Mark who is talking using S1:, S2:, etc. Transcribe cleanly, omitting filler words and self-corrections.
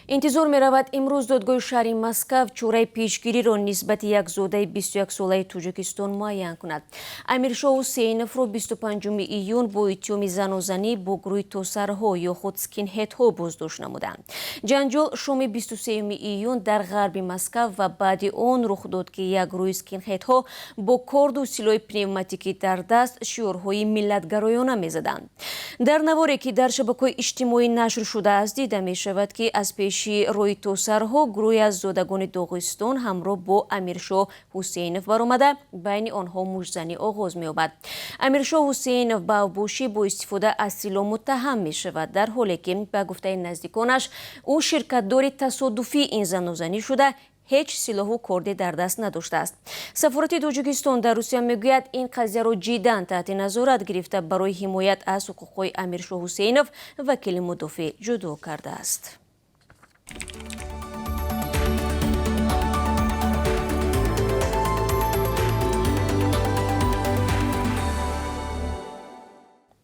S1: Интизор меравад, имрӯз додгоҳи шаҳри Москав чораи пешгириро нисбати як зодаи 21-солаи Тоҷикистон муайян кунад. Амиршоҳ Ҳусейновро 25 июн бо иттиҳоми занозанӣ бо гурӯҳи тосарҳо ё худ скинхедҳо боздошт намуданд. Ҷанҷол шоми 23 июн дар ғарби Москав ва баъди он рух дод, ки як гурӯҳи скинхедҳо бо корду силоҳи пневматикӣ дар даст шиорҳои миллатгароёна мезаданд. Дар наворе, ки дар шабакаҳои иҷтимоӣ нашр шудааст, дида мешавад, ки аз пеши роҳи тосарҳо гурӯҳе аз зодагони Доғистон ҳамроҳ бо Амиршоҳ Ҳусейнов баромада, байни онҳо муштзанӣ оғоз меёбад. Амиршоҳ Ҳусейнов ба авбошӣ бо истифода аз силоҳ муттаҳам мешавад, дар ҳоле ки, ба гуфтаи наздиконаш, ӯ ширкатдори тасодуфии ин занозанӣ шуда, ҳеҷ силоҳу корде дар даст надоштааст. Сафорати Тоҷикистон дар Русия мегӯяд, ин қазияро ҷиддан таҳти назорат гирифта, барои ҳимоят аз ҳуқуқҳои Амиршоҳ Ҳусейнов вакили мудофеъ ҷудо кардааст.